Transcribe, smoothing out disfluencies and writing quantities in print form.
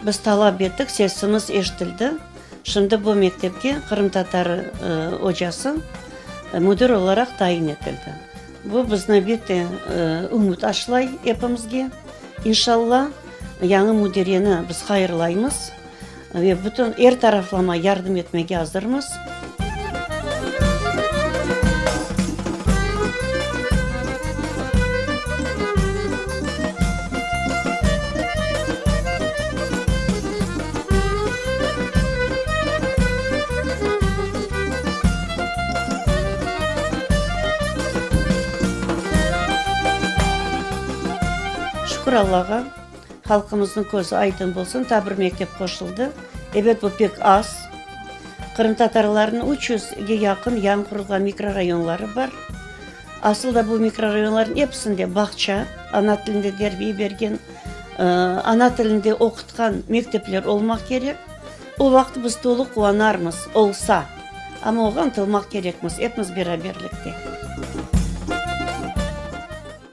Biz talap ettik, sesimiz eşitildi. Şimdi bu mektepke qırımtatar ocası müdir olaraq tayin etildi. Bu bizni bek de ümüt aşlay epimizge. İnşalla, yañı müdireni biz hayırlaymız ve bütün er taraflama yardım etmege azırmız. Şükür Allağa, halqımıznıñ közü aydın bolsun, taa bir mektep qoşuldı. Ebet, bu pek az. Qırımtatarlarnıñ 300 ge yaqın yañı qurulğan mikrorayonları bar. Asıl da bu mikrorayonlarnıñ episinde bağça, ana tilinde terbiye bergen, ana tilinde oqutqan mektepler olmaq kerek. O vaqıt biz tolu quvanarmız, olsa. Amma oğa ıntılmaq kerekmiz, epimiz beraberlikte.